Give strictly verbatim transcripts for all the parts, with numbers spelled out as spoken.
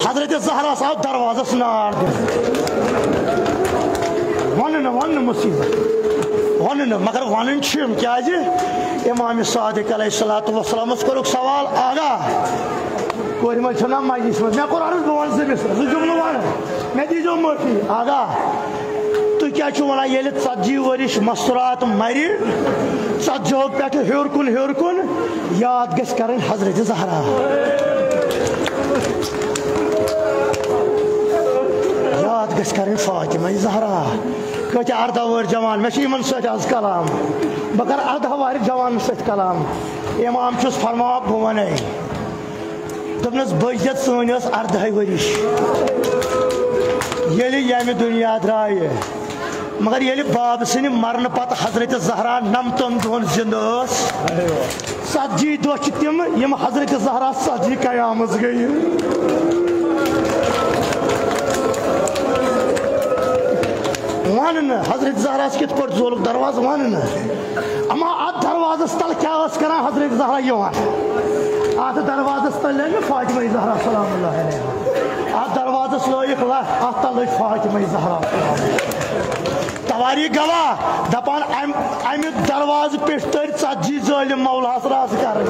حضرت زہراہس آو دروازس نار دِنہٕ۔ وَنہٕ نہٕ، وَنہٕ نہٕ مُصیٖبت۔ وَنہٕ نہٕ، مگر وَنٕنۍ چھِ یِم۔ کیٛازِ؟ امام صادق علیہ الصلوۃ والسلامس کوٚرُکھ سوال، آغا، کورِ منٛز چھَنا مجلس منٛز؟ مےٚ کوٚر عرض، بہٕ وَنہٕ زٕ مِصرٕ، زٕ جملہٕ وَنہٕ، مےٚ دیٖزیو معٲفی۔ آغا، تُہۍ کیٛاہ چھِو وَنان، ییٚلہِ ژتجی ؤرِش مستورات مَرِ، ژتجیو پٮ۪ٹھٕ ہیوٚر کُن، ہیوٚر کُن، یاد گژھِ کرٕنۍ حضرت زہرا۔ یاد گژھِ کرٕنۍ فاطمہ زہرا۔ کۭتیٛاہ ارداہ وُہٕرۍ جوان، مےٚ چھِ یِمن سۭتۍ آز کلام۔ بہٕ کرٕ ارداہ وُہٕرۍ جوانن سۭتۍ کلام۔ امام چھُس فرماوان، بہٕ ونے۔ دوٚپنَس، بٔچ دِتھ سٲنۍ ٲس ارداہے ؤرِش، ییٚلہِ ییٚمہِ دُنیا درٛایہِ۔ مگر ییٚلہِ باب سٕنٛدِ مرنہٕ پتہٕ حضرت زہرا نَمتَن دۄہَن زِنٛدٕ ٲس، ژتجی دۄہ چھِ تِم، یِم حضرت زہرا ژتجی قیامَس گٔیہِ۔ وَنہٕ نہٕ، حضرت زہراہَس کِتھ پٲٹھۍ زولُکھ دروازٕ، وَنہٕ نہٕ۔ اما اتھ دروازس تل کیٛاہ ٲس کران حضرت زہرا یِوان؟ اتھ دروازس تل لٲج فاطمہ زہرا سلام اللہ علیہا۔ اتھ دروازس لٲیِکھ لَتھ، اتھ تل لٲج فاطمہ زہرا سلام اللہ۔ تواری گواہ دپان، امہِ، امہِ دروازٕ پٮ۪ٹھ تٔرۍ ژتجی ظٲلم مولاہس رازٕ کرٕنۍ۔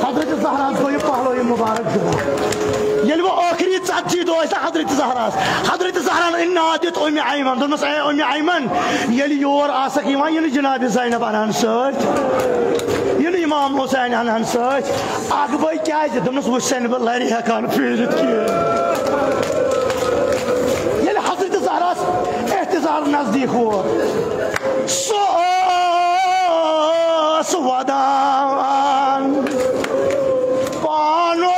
حضرت زہراہس گوٚو یہِ پہلوی مبارک جُدا۔ ییٚلہِ وۄنۍ ٲخری ژتجی دۄہ ٲسۍ نہ حضرت زہراہس، حضرت زہرا ہن أنۍ ناد دِتھ اُمہِ ایمن، دوٚپنس، اے اُمہِ ایمن، ییٚلہِ یور آسکھ یِوان، یہِ نہٕ جناب زینب انہن سۭتۍ، یہِ نہٕ امام حسین انہن سۭتۍ۔ اکھ بٲے کیازِ؟ دوٚپنس، وٕچھ سا نہٕ بہٕ لرِ ہٮ۪کان پھیٖرِتھ کینٛہہ۔ ییٚلہِ حضرت زہراہس احتضار نزدیٖک ووت، سُہ ٲس ودان۔ پانو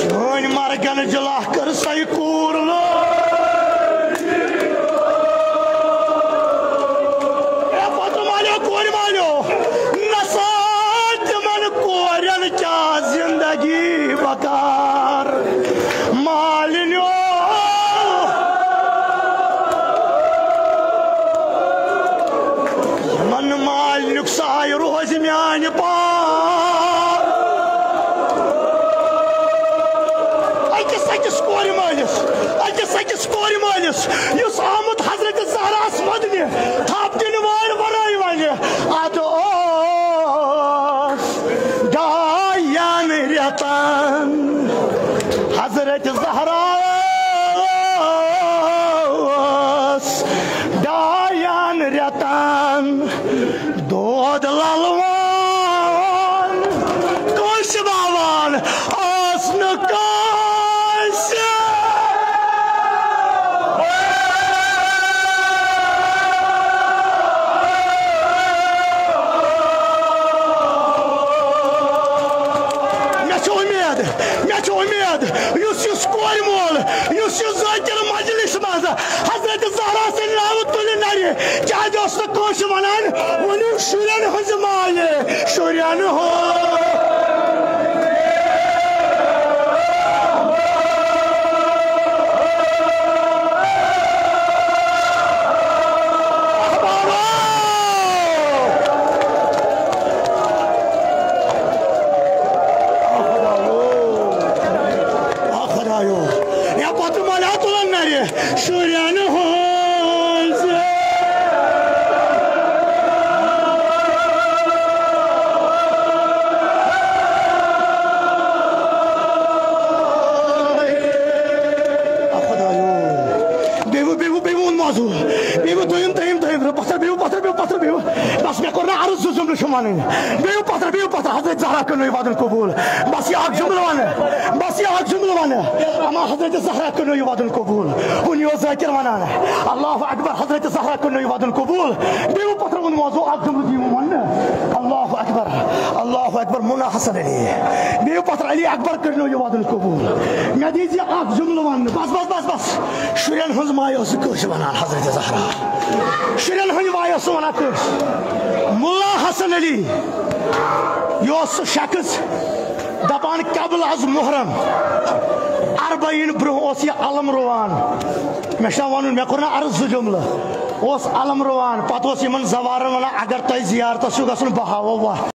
چٲنۍ مرگن جلا کٔر سَے کوٗر لٲج۔ اے پتہٕ مالیو، کورِ مالیو، نسا تِمن کورٮ۪ن کیٛاہ زندگی بکار۔ مالِنیو، یِمن مالِنیُک سایہِ روزِ میانہِ پار۔ أکِس أکِس کورِ مٲلِس، أکِس أکِس کورِ مٲلِس، یُس آمُت حضرت زہراہس ودنہِ، تھپھ دِنہٕ وٲلۍ ورٲے ونہِ، اتھ اوس ڈاین رٮ۪تن حضرت زہرا ٲس ڈاین رٮ۪تن دود للوان، کٲنٛسہِ باوان ٲس نہٕ کٲنٛسہِ۔ مےٚ چھِ اُمید، مےٚ چھِ اُمید، یُس یُس کورِ مول، یُس یُس ذٲکِر مجلس منٛز حضرت زہرا سٕنٛدِ ناوٕ تُلہِ نرِ، کیٛازِ اوس نہٕ کٲنٛسہِ وَنان، ؤنِو شُرٮ۪ن ہٕنٛزِ مالہِ، شُرٮ۪ن ہٕنٛز۔ آ خۄدایو، یا پتہٕ مالیو تُلن نرِ شُرٮ۪ن ہٕنٛز۔ آ خۄدایو۔ بیٚیہِ ووٚن، بیٚیہِ ووٚن، بیٚیہِ ووٚن موضوع۔ بیٚیہِ ووٚن دوٚیِم، ترٛیٚیِم، دوٚیِم، پَتھر، بیٚیہِ ووٚن پَتھر، بیٚیہِ ووٚن پَتھر، بیٚیہِ ووٚن۔ بس مےٚ کوٚر نہ عرض زٕ جملہٕ چھِ وَنٕنۍ۔ بیٚیہِ ووٚن پَتھر، بیٚیہِ ووٚن پَتھر، حضرت زہرا کٔرنٲیِو وعدُن قبوٗل۔ بس یہِ اکھ جملہٕ وَنہٕ۔ بس یہِ اکھ جملہٕ وَنہٕ۔ اما حضرت زہرا کٔرنٲیِو وعدُن قبوٗل۔ کُنہِ اوس ذاکر وَنان، اللہ اکبر، حضرت زہرا کٔرنٲیِو وعدُن قبوٗل۔ بیٚیہِ ووٚن پَتھر ووٚن موضوع اکھ جملہٕ دِیِو وَننہٕ۔ اللہ اکبر، اللہ اکبر، مولا حسن علی۔ بیٚیہِ ووٚن پَتھر علی اکبر کٔرنٲیِو وعدُن قبوٗل۔ مےٚ دیٖزِ اکھ جملہٕ وَننہٕ۔ بس، بس، بس، بس۔ شُرٮ۪ن ہٕنٛز ماے ٲس نہٕ کٲنٛسہِ وَنان حضرت زہرا۔ شُرٮ۪ن ہٕنٛز ماے ٲس نہٕ وَنان کٲنٛسہِ۔ مُلا حسن علی، یہِ اوس سُہ شخص دَپان، قبل از محرم، اربعین برٛونٛہہ اوس یہِ علم رُوان۔ مےٚ چھُنہ وَنُن، مےٚ کوٚر نہ عرض زٕ جملہٕ۔ اوس علم رُوان، پتہٕ اوس یِمن زوارن ونان، اگر تۄہہِ زیارتس چھُو گژھُن، بہٕ ہاوو وتھ۔